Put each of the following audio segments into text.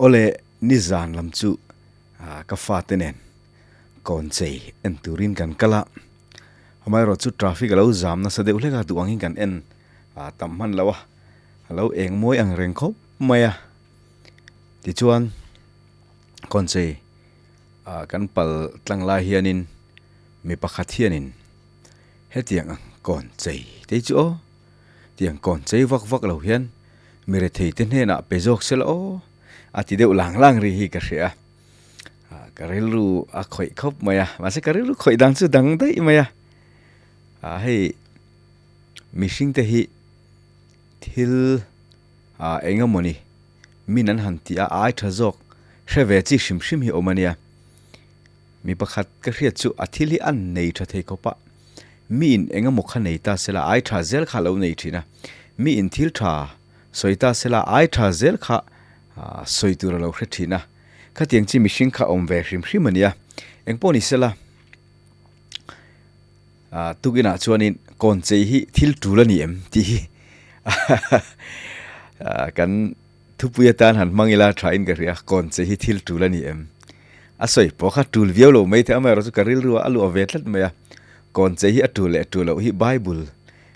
Awle nizan lam chu ka fate nen kawn chei en turin kan kal a, amaherawh chu traffic a lo zam nasa deuh hlek a, duh angin kan en tam hman lo a, a lo eng mawi ang reng khawp mai a. Tichuan kawn chei kan pal tlang lai hianin mi pakhat hianin hetiang ang kawn chei te chu aw tiang kawn chei vak vak lo hian mi rethei te hnenah pe zawk se la aw a ti deuh lang lang ri hi ka hria a ka rilru a khawih khawp mai a mahse ka rilru khawih dan chu dang daih mai a ah hei mihring te hi thil ah eng emawni min an han tih a ai tha zawk hre ve chi hrim hrim hi awm a nia mi pakhat ka hriat chu a thil hi a nei tha thei khawp a mi in eng emaw kha nei ta sela ai tha zel kha a lo nei thin a mi in thil tha sawi ta sela ai tha zel kha sawi tur a lo hre thin a khatiang chi mihring kha awm ve hrim hrim a nia engpawh ni sela tukinah chuanin kawn chei hi thil tul a ni em tih hi kan thupui atan han hmang ila tha in ka hria kawn chei hi thil tul a ni em a sawi pawh kha tul viau lo mai thei amaherawh chu ka rilru a luah ve tlat mai a kawn chei hi a tul leh tul loh hi bible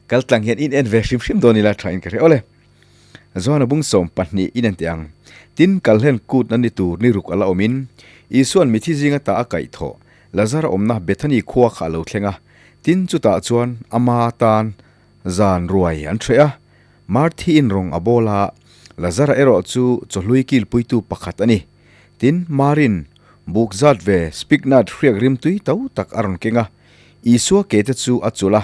kal tlang hian in en ve hrim hrim dawn ila tha in ka hria awle Zuan a bung 20 in en teh ang. Tin, kalhlen kut na ni tur ni ruk a la awmin, Isua'n mithi zinga ta a kaih thawh, Lazara awmna Bethany khua kha a lo thleng a. Tin, chutah chuan ama tan zan ruai an hreh a. Marthi in rawng a bawl a, Lazara erawh chu chawhlui kilpuitu pakhat a ni. Tin, Marin buk zat ve spiknat hriak rimtui to tak a rawn keng a. Isua ke te chu a chulh a,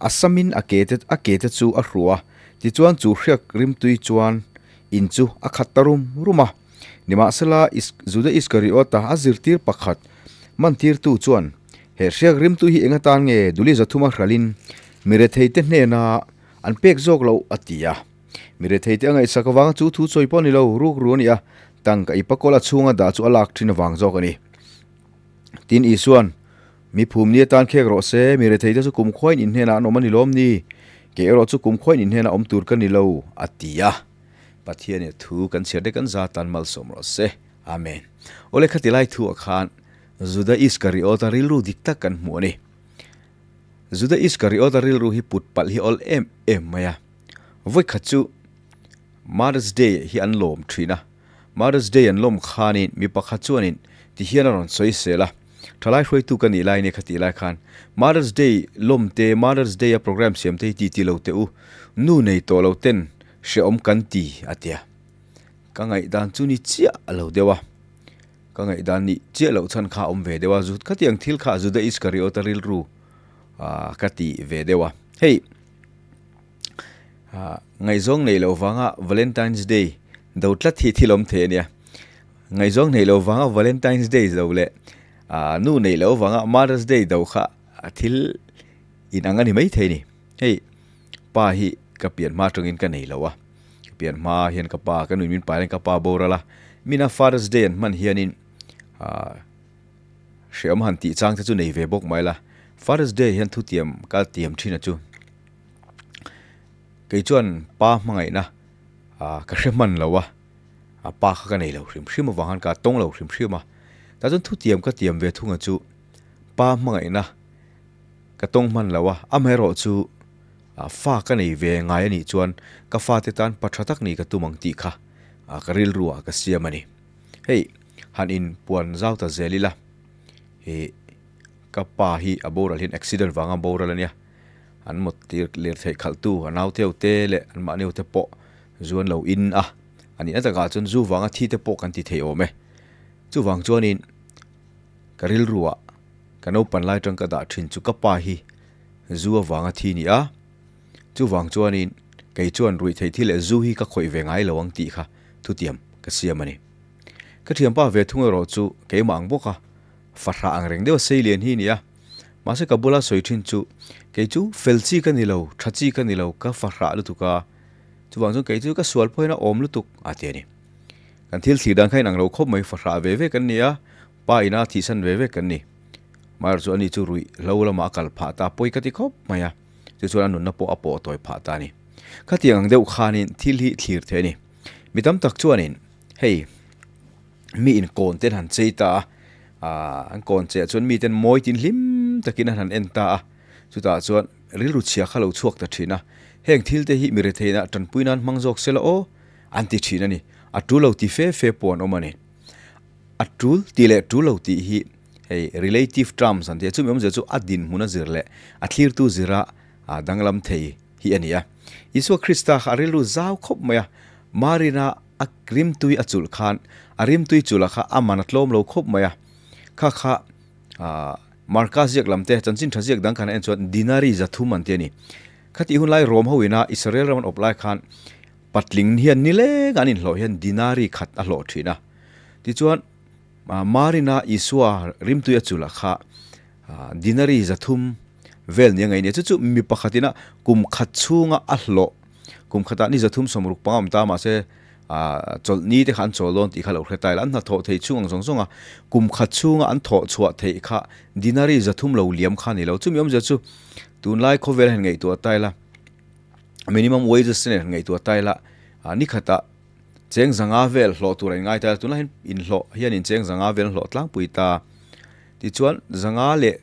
A samin a ke te a ke te chu a hru a, tichuan chu hriak rimtui chuan in chu a khat ta rum rum a. Nimahsela, Is Juda Iskariota a zirtir pakhat mantirtu chuan, He hriak rimtui hi eng atan nge duli zathuma hralin mi retheite hnena an pek zawk loh? a ti a. Mi retheite a ngaihsak avanga chu thu sawi pawh a ni lo, ruk ru a ni a, tangka i pakawl a chhunga dah chu a lak thin avang zawk a ni. Tin Isua'n, Mi phum ni atan khek rawh se, mi retheite chu kum khuain in hnenah an awm a ni lawm ni? Kei erawh chu kum khuain in hnenah awm tur ka ni lo, a ti a. Pathianin a thu kan chhiar te kan za tan malsawm rawh se. Amen. Awle khati lai thu ah khan Juda Iskariota rilru dik tak kan hmu a ni. Juda Iskariota rilru hi put palh hi awl em em mai a. Vawikhat chu Mother's Day hi an lawm thin a. Mother's Day an lawm khanin mi pakhat chuanin ti hian a rawn sawi sel a, Thalai hruaitu ka nih lai nia kha tih lai khan Mother's Day lawm te, Mother's Day a program siam te hi ti ti lo teh u, nu nei tawh lo ten hrehawm kan ti a tia. Ka ngaihdan chu ni chiah a lo deuh a, ka ngaihdan nih chiah loh chhan kha a awm ve deuh a, zu khatiang thil kha Juda Iskariot a rilru ka ti ve deuh a. Hei. Ngaihzawng neih loh vanga Valentine's Day do tlat hi thil awm thei a nia. Ngaihzawng neih loh vanga Valentine's Day do leh nu neih loh vanga Mother's Day do kha thil inang a ni mai thei a ni. Hei pa hi ka pian hma atangin ka nei lo a, ka pian hma hian ka pa ka nuin min pai hian ka pa boral a, mina Father's Day an hman hianin hreawm han tih chang te chu nei ve bawk mai la. Father's Day hian thutiam ka tiam thin a chu. Kei chuan pa hmangaihna ah ka hre hman lo a, a pa kha ka nei lo hrim hrim avang khan ka tawng lo hrim hrim a, tah chuan thutiam ka tiam ve thung a chu pa hmangaihna ka tawng hman lo a, amaherawh chu fa ka nei ve ngai a nih chuan ka fate tan pa tha tak nih ka tum ang tih kha ka rilru ah ka siam a ni. Hei han in puan zau ta zel ila ih ka pa hi a boral hian accident vanga boral a nia. An mawt tir lir theih khalh tu a nau teu te leh an mahni ho te pawh zu an lo in a, a nihna takah chuan zu vanga thi te pawh kan ti thei awm e. Chuvang chuanin ka rilruah ka naupan lai atang ka dah thin chu ka pa hi zu avanga thi ni a, chuvang chuanin kei chuan ruih theih thil leh zu hi ka khawih ve ngai lo ang tih kha thutiam ka siam a ni. Ka thianpa ve thung erawh chu keimah ang bawk a, fahrah ang reng deuh a sei lian hi a ni a. Mahse ka bula sawi thin chu, kei chu fel chi ka ni lo, tha chi ka ni lo, ka fahrah lutuk a, chuvang chuan kei chu ka sual pawhin a awm lutuk a ti a ni. Kan thil thlir dan kha inang lo khawp mai, fahrah ve ve kan ni a, pa ina thihsan ve ve kan ni. Amaherawhchu chu ani chu ruih hlo lamah a kal phah ta, pawi ka ti khawp mai a, chu chuan a nunna pawh a pawh tawi phah ta a ni. Khatiang ang deuh khanin thil hi thlir theih a ni. Mi tam tak chuanin hei. Mi in kawn ten han chei ta a, aah an kawn cheiah chuan miten mawi tin hlim takin an han en ta a, chutah chuan rilru chhia kha lo chhuak ta thin a, heng thil te hi mi retheihna tanpui nan hmang zawk se la aw an ti thin a ni, a tul lo ti fe fe pawh an awm a ni. A tul tih leh tul lo tih hi hei relative terms an ti a, chumi awmzia chu a dinhmun a zir leh a thlirtu zira danglam thei hi a ni a. Isua Krista kha a rilru zau khawp mai a, Marina A rimtui a chulh khan a rimtui chulh a kha a man a tlawm lo khawp mai a, kha kha aah Marka ziak lam te chanchin tha ziak dang khan a en chuan dinari 300 an ti a ni. Khatih hun lai Rom ho ina Israel ram an awp lai khan patling hian nileng an inhlawh hian dinari khat a hlawh thin a. Tichuan Marina Isua rimtui a chulh a kha aah dinari 300 vel nia ngaih a ni a, chu chu mi pakhat ina kum khat chhunga a hlawh Kum khatah ni 365 awm ta mahse ah chawlhni te kha an chawl dawn tih kha lo hre ta ila, an hnathawh thei chhung ang zawng zawng a, kum khat chhunga an thawh chhuah theih kha dinari 300 lo liam kha a ni lo. Chumi awmzia chu tunlai khawvel han ngaihtuah ta ila, minimum wages te nen han ngaihtuah ta ila, ah ni khatah cheng 500 vel hlawh tur a inngai ta ila, tunlai hian inhlawh hian in cheng 500 vel an hlawh tlangpui ta. Tichuan 500 leh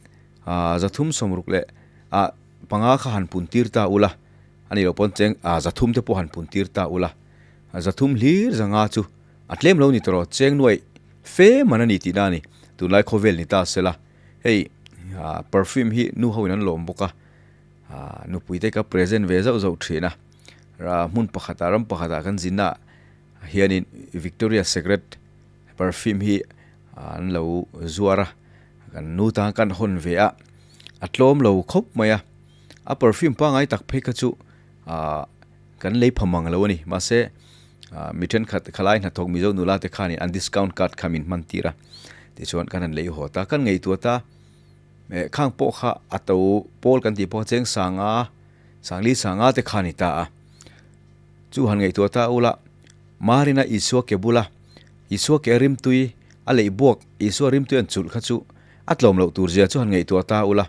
ah 360 leh ah 5 kha han pun tir ta ula. A nih loh pawn cheng ah 300 te pawh han pun tir ta ula, 300 hlir 500 chu a tlem lo ni tawh cheng nuaih fe man a ni tihna a ni. Tunlai khawvel ni ta sela, hei ah perfume hi nu ho in an lawm bawk a, ah nupui te ka present ve zauh zauh thin a, ah hmun pakhatah ram pakhatah kan zinna hianin Victoria Secret perfume hi an lo zuar a, kan nu tan kan hawn ve a, a tlawm lo khawp mai a. A perfume pangngai tak phei kha chu ahh kan lei pha mang lo a ni. Mahse ahh mi thenkhat khalai hnathawk Mizo nula te khanin an discount card kha min hman tir a, tichuan kan han lei haw ta. Kan ngaihtuah ta eh khang pawh kha a to pawl kan tih pawh cheng sanga sangli sanga te kha a ni ta a. Chu han ngaihtuah ta ula Marina Isua ke bula Isua ke rimtui a leih buak Isua rimtui an chulh kha chu a tlawm loh tur zia chu han ngaihtuah ta ula.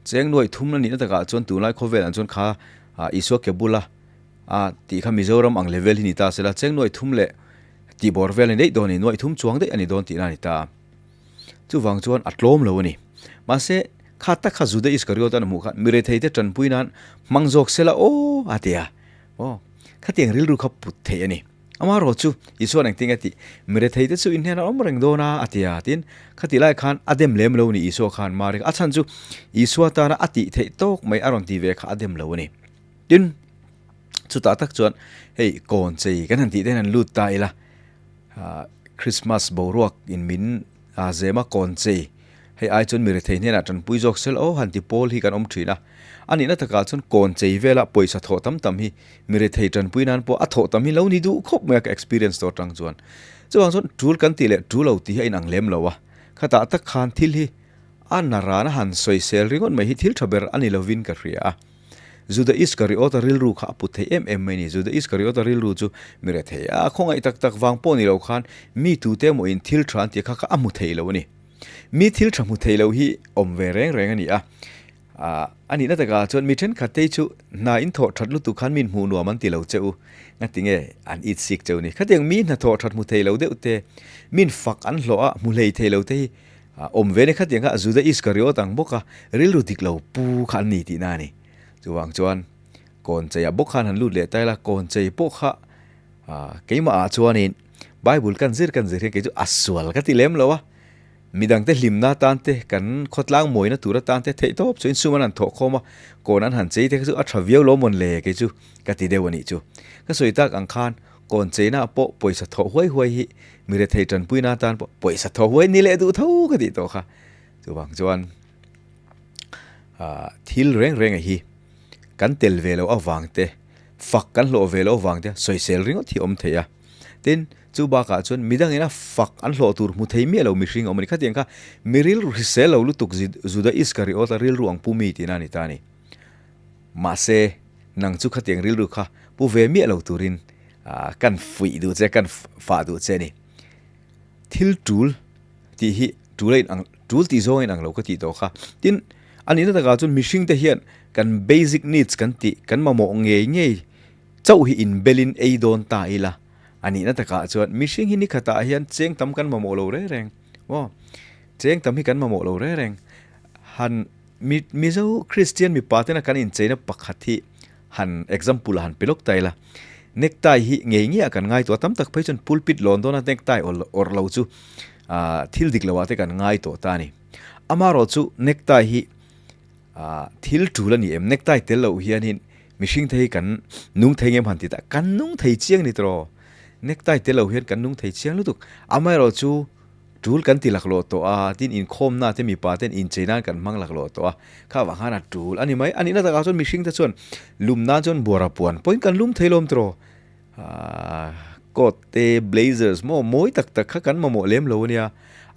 Cheng nuaih thum la nihna takah chuan tunlai khawvel an chuan kha Isua ke bula a tih kha Mizoram ang level hi ni ta sela cheng nuaih thum leh tih bawr vel a ni daih dawn a ni, nuaih thum chuang daih a ni dawn tihna a ni ta. Chuvang chuan a tlawm lo a ni. Mahse kha tak kha Juda Iskariot an hmuh khan mi rethei te tanpui nan hmang zawk sela aw a ti a, aw khatiang rilru kha put theih a ni. Amaherawh chu Isuan engtin nge tih? Mi rethei te chu in hnenah awm reng dawn a, a ti a. Tin, khati lai khan a dem lem lo ni Isua khan Mari kha. A chhan chu Isua tana a tih theih tawk mai a rawn ti ve kha a dem lo a ni. Tin, chutah tak chuan hei kawn chei kan han tih te hian han lut ta ila, Christmas boruak in min zema kawn chei Hei ai chuan mi rethei hnenah tanpui zawk sel aw han ti pawl hi kan awm thin a. A nihna takah chuan kawn chei vela pawisa thawh tam tam hi mi rethei tanpui nan pawh a thawh tam hi lo ni duh khawp mai a ka experience tawh atang chuan. Chuvang chuan tul kan tih leh tul lo tih hi a inang lem lo a. Khatah tak khan thil hi a na rana han sawisel ringawt mai hi thil tha ber a ni lovin ka hria a. Juda Iskariota rilru kha a put thei em em mai a ni. Juda Iskariota rilru chu mi rethei a, khawngaih tak tak vang pawh ni lo khan mi tute emaw in thil tha an tih kha kha a hmu thei lo a ni. Mi thil tha hmu thei lo hi awm ve reng reng a ni a. Aah a nihna takah chuan mi thenkhat te chu hna in thawh that lutuk khan min hmuh nuam an ti lo che u. Ngati nge an it sik cheu ni. Khatiang mi hna thawh that hmu thei lo deuh te, min fak an hlawh a hmu hlei thei lo te hi awm ve ni. Khatiang kha Juda Iskariot ang bawk a, rilru dik lo pu kha an ni tihna a ni. Chuvang chuan kawn cheiah bawk khan han lut leh ta ila, kawn chei pawh kha aah keimah ah chuanin Bible kan zir kan zir hian kei chu a sual ka ti lem lo a, midangte hlimna atan te, kan khawtlang mawina tur atan te theih tawp chu insum an han thawh khawm a, kawn an han chei te kha chu a tha viau lo mawn le kei chu ka ti deuh a nih chu. Ka sawi tak ang khan kawn cheina pawh pawisa thawh huai huai hi mi rethei tanpuina atan pawh pawisa thawh huai ni leh duh tho ka tih tawh kha. Chuvang chuan aah thil reng reng a hi kan tel ve loh avang te, fak kan hlawh ve loh avang te sawisel ringawt hi a awm thei a. Tin, chu bakah chuan midangin a fak an hlawh tur hmu thei miah lo mihring a awm a ni. Khatiang kha mi rilru hrisel lo lutuk Juda Iskariot-a rilru ang pu mi tihna a ni ta a ni. Mahse, nang chu khatiang rilru kha pu ve miah lo turin kan fuih duh che, kan fah duh che a ni. Thil tul tih hi tul a inang, tul tih zawng a inang lo ka tih tawh kha. Tin, a nihna takah chuan mihringte hian kan basic needs kan tih, kan mamawh ngei ngei, Chauh hi inbelin ei dawn ta ila. A nihna takah chuan mihring hi nikhatah hian cheng tam kan mamawh lo reng reng. Aw, cheng tam hi kan mamawh lo reng reng. Han mi Mizo Kristian mipa tena kan incheina pakhat hi han example ah han pe lawk ta ila. Necktie hi ngei ngei ah kan ngai tawh a, tam tak phei chuan pulpit lawn dawna necktie awrh lo chu thil dik lo ah te kan ngai tawh ta a ni. Amaherawhchu necktie hi thil tul a ni em? Necktie tel loh hianin mihring te hi kan nung thei ngem han ti ta, kan nung thei chiang ni tawh. Necktie tel loh hian kan nung thei chiang lutuk. Amaherawhchu tul kan ti laklawh tawh a, tin inkhawmna te mipa ten inchei nan kan hmang laklawh tawh a, kha vang khan a tul a ni mai. A nihna takah chuan mihring te chuan lum nan chuan buara puan pawhin kan lum thei lawm tawh. Coat te, blazers maw mawi tak tak kha kan mamawh lem lo a nia.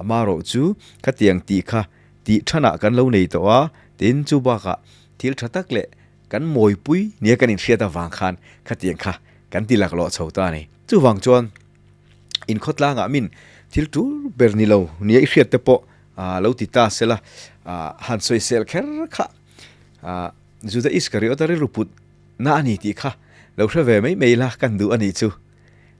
Amaherawhchu khatiang tih kha tih thanah kan lo nei tawh a, tin chu bakah thil tha tak leh kan mawipui nia kan inhriat avang khan khatiang kha kan ti laklawh chho ta a ni. Chuvang chuan inkhawtlangah min thil tul ber ni lo nia i hriat te pawh lo ti ta sela han sawisel kher kha Juda Iskariota rilru put na a ni tih kha lo hre ve mai mai la kan duh a nih chu.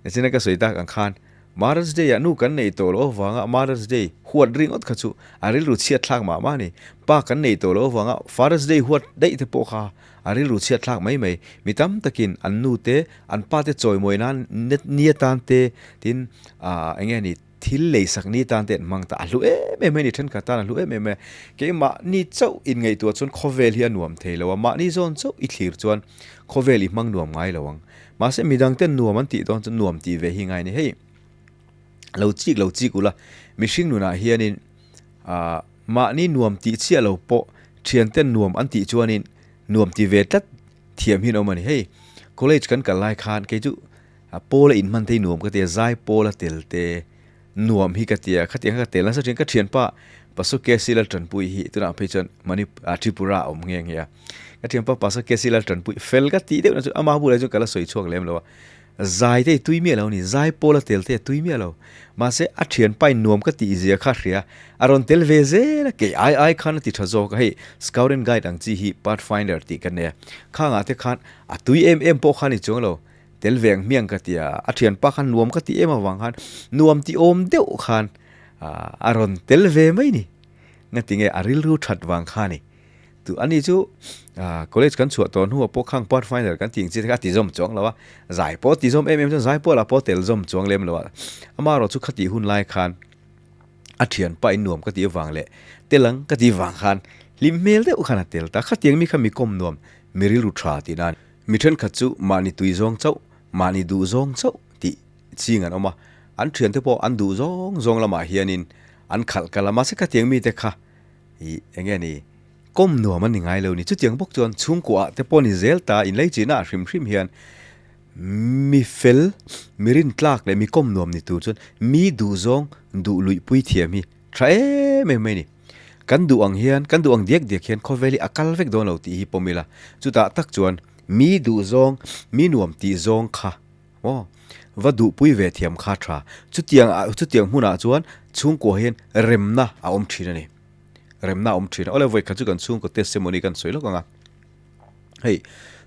Nachina ka sawi tak ang khan Mother's Day ah nu kan nei tawh loh avanga Mother's Day huat ringawt kha chu a rilru chhiat thlak mah mah a ni. Pa kan nei tawh loh avanga Father's Day huat daih te pawh kha a rilru chhiat thlak mai mai. Mi tam takin an nu te, an pa te chawimawi nan ni atan te tin ah eng nge ni thil lei sak ni tan te an hmang ta. A hlu em em mai a ni, thenkhat tan a hlu em em mai a. Keimahni chauh inngaihtuah chuan khawvel hi a nuam thei lo a, mahni zawn chauh i thlir chuan khawvel i hmang nuam ngai lo ang. Mahse midang ten nuam an tih dawn chuan nuam tih ve hi ngai ni. Hei lo chik lo chik ula, mihring nunah hianin ah mahni nuam tih chiah lo pawh thian ten nuam an tih chuanin nuam ti ve tlat thiam hi an awm a ni. Hei college kan kal lai khan kei chu pawl a inhman te hi nuam ka ti a, zai pawl a tel te nuam hi ka ti a, khatiang kha ka tel nasa thin. Ka thianpa Pastor KC Laltanpui hi tunah phei chuan Manip ah Tripura a awm nghe nghe a. Ka thianpa Pastor KC Laltanpui fel ka tih deuh na chu ama bulah chuan ka la sawi chhuak lem lo a. Zai te hi tui miah lo a ni, zai pawl a tel te a tui miah lo. Mahse a thianpa in nuam ka tih zia kha hria, a rawn tel ve zel a, kei ai ai khan a ti tha zawk a, hei Scout and Guide ang chi hi Pathfinder tih ka nei a, khangah te khan a tui em em pawh kha a ni chuang lo. Tel ve ang hmiang ka ti a, a thianpa khan nuam ka ti em avang khan nuam ti awm deuh khan a rawn tel ve mai ni. Ngati nge a rilru that vang kha ni. Tu ani chu college kan chhuah tawh hnuah pawh khang pathfinder kan tih ang chi te kha a ti zawm chuang lo a, zai pawh a ti zawm em em chuan zai pawh lah pawh a tel zawm chuang lem lo a. Amaherawh chu khatih hun lai khan a thianpa in nuam ka tih avang leh tel ang ka tih vang khan hlim hmel deuh khan a tel ta. Khatiang mi kha mi kawm nuam, mi rilru tha tih nan. Mi thenkhat chu mahni tui zawng chauh, mahni duh zawng chauh tih ching an awm a, an thiante pawh an duh zawng zawng lamah hianin an khalh kal a, mahse khatiang mite kha ih eng nge ni kawm nuam an ni ngai lo ni. Chutiang bawk chuan chhungkuah te pawh ni zel ta inleichihna ah hrim hrim hian mi fel, mi rintlak leh mi kawm nuam ni tur chuan mi duh zawng duh luihpui thiam hi tha em em mai ni. Kan duh ang hian, kan duh ang diak diak hian khawvel hi a kal vek dawn lo tih hi pawm ila. Chutah tak chuan mi duh zawng, mi nuam tih zawng kha maw va duhpui ve thiam kha tha. Chutiang ah, chutiang hmunah chuan chhungkua hian remna a awm thin a ni. Remna a awm thin a. Awle vawikhat chu kan chhungkaw testimony kan sawi lawk ang a. Hei,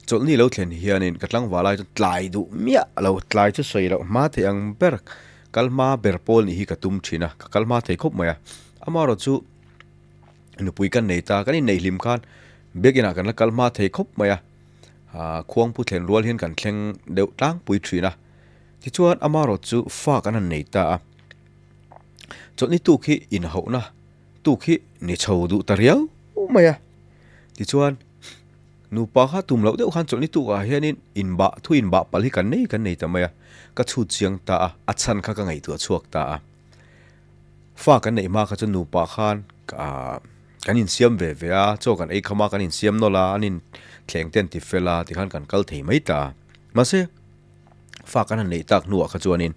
chawlhni lo thlen hianin ka tlangval ai chuan tlai duh miah lo, tlai chu sawi loh hma thei ang ber, kal hma ber pawl nih hi ka tum thin a, ka kal hma thei khawp mai a. Amaherawh chu nupui kan nei ta, kan inneih hlim khan biakin ah kan la kal hma thei khawp mai a, khuangpu thlen rual hian kan thleng deuh tlangpui thin a. Tichuan amaherawh chu fa kan han nei ta a, chawlhni tuk hi inhauhna tuk hi ni chho duh ta riau mai a. Tichuan nupa kha tum loh deuh khan chawlhni tukah hianin inbah thu inbah palh hi kan nei kan nei ta mai a, ka chhut chiang ta a, a chhan kha ka ngaihtuah chhuak ta a. Fa kan neih hma kha chuan nupa khan ah kan insiam ve ve a, chaw kan ei kham a, kan insiam nawlh a, an inthleng te an ti fel a tikhan kan kal thei mai ta a. Mahse fa kan han neih tak hnuah kha chuanin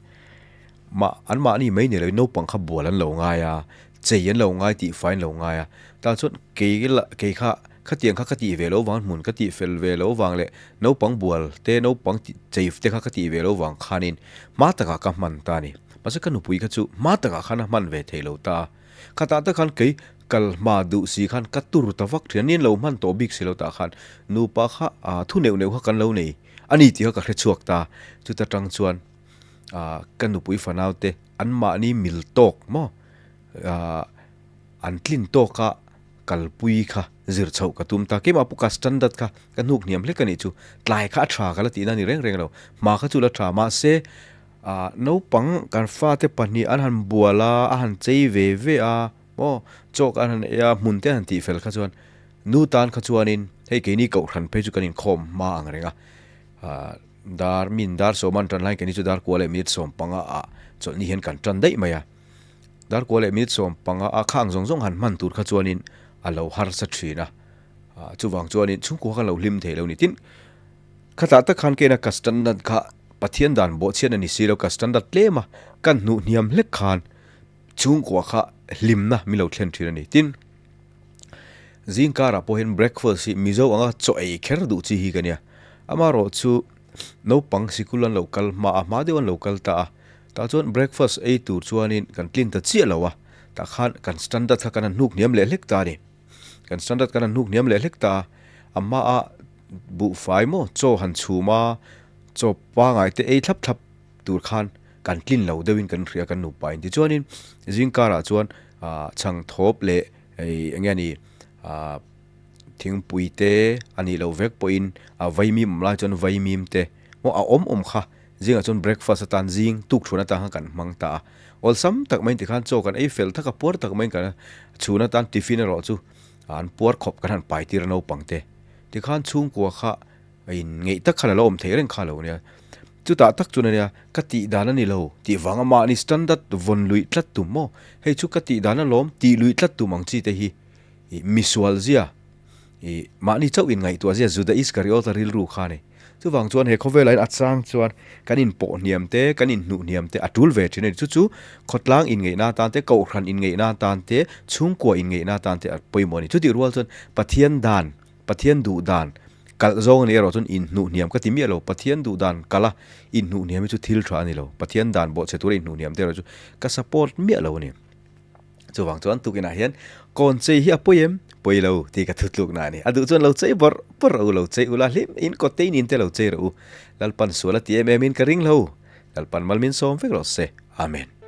mah an mahni mai ni loin naupang kha bual an lo ngai a, chei an lo ngai tih fai an lo ngai a, tah chuan kei la kei kha khatiang kha ka tih ve loh vang hmun ka tih fel ve loh vang leh naupang bual te naupang chei te kha ka tih ve loh vang khanin hma takah ka hman ta a ni. Mahse ka nupui kha chu hma takah khan a hman ve thei lo ta a, khatah te khan kei kal hma duh si khan ka tur ta vak thin a, nin lo hman tawh bik si lo tah khan nupa kha thu neuh neuh kha kan lo nei a ni tih kha ka hre chhuak ta, chuta tang chuan. Ka nupui fanau te an mahni mil tawk maw an tlin tawka kalpui kha zir chhoh ka tum ta. Keimah pawh ka standard kha ka hnuk hniam hlek a nih chu. Tlai kha a tha ka la tihna a ni reng reng lo. Hma kha chu la tha mahse naupang kan fate pahnih an han bual a, a han chei ve ve a maw chawk an han ei a, hmun te an han tihfel kha chuan nu tan kha chuanin hei keini kohhran phei chu kan inkhawm hma ang reng a. Dar min dar sawm an tan lai keini chu dar kua leh minute 15 ah chawlhni hian kan tan daih mai a. Dar kua leh minute 15 a khang zawng zawng han hman tur kha chuanin a lo harsa thin a. Chuvang chuanin chhungkua khan lo hlim thei lo ni. Tin, khatah tak khan kena ka standard kha Pathian dan bawhchhiat a ni si lo, ka standard tlem a, kan hnuh hniam hlek khan chhungkua kha hlimna min lo thlen thin a ni. Tin, Zingkarah pawh hian breakfast hi Mizo anga chaw ei kher duh chi hi ka nia. Amaherawh chu naupang sikul an lo kal hma a, hma deuh an lo kal ta a. Tah chuan breakfast ei tur chuanin kan tlin ta chiah lo a, tah khan kan standard kha kan han hnuk hniam leh hlek ta a ni. Kan standard kan han hnuk hniam leh hlek ta a, a hmaah buhfai maw chaw han chhum a, chaw pangai te ei thlap thlap tur khan kan tlin lo deuhin kan hria kan nupa in. Tichuanin zingkarah chuan chhang thawp leh Hei eng nge ni ah thingpui te a nih loh vek pawhin a vaimim awm lai chuan vaimim te maw a awm awm kha zingah chuan breakfast atan zing tuk chhun atan khan kan hmang ta a awlsam tak mai tikhan chaw kan ei fel tak a puar tak mai kan chhun atan tiffin erawh chu an puar khawp kan han pai tir a naupang te tikhan chhungkua kha A in ngeih tak khan a lo awm thei reng kha lo nia. Chutah tak chuan a nia, ka tih dan a ni lo tih vang a mahni standard vawn luih tlat tum maw? Hei chu ka tih dan a lawm tih luih tlat tum ang chi te hi ih misual zia ih mahni chauh in ngaihtuah zia Juda Iskariota rilru kha a ni. Chuvang chuan he khawvelah hian a chang chuan kan in pawh hniam te, kan in hnuh hniam te a tul ve thin a ni. Chu chu khawtlang in ngeihna atan te, kohhran in ngeihna atan te, chhungkua in ngeihna atan te a pawimawh a ni. Chutih rual chuan Pathian dan Pathian duh dan kalh zawng a ni erawh chuan inhnuh hniam ka ti miah lo. Pathian duh dan kalh a inhnuh hniam hi chu thil tha a ni lo. Pathian dan bawhchhe tura inhnuh hniam te erawh chu ka support miah lo a ni. Chuvang chuan tukinah hian kawn chei hi a pawi em? Pawi lo tih ka thutlukna a ni. A duh chuan lo chei bawrh bawrh rawh u, lo chei ula hlim in kawt te in in te lo chei rawh u. Lalpan sual a ti em em in ka ring lo. Lalpan mal min sawm vek rawh se. Amen.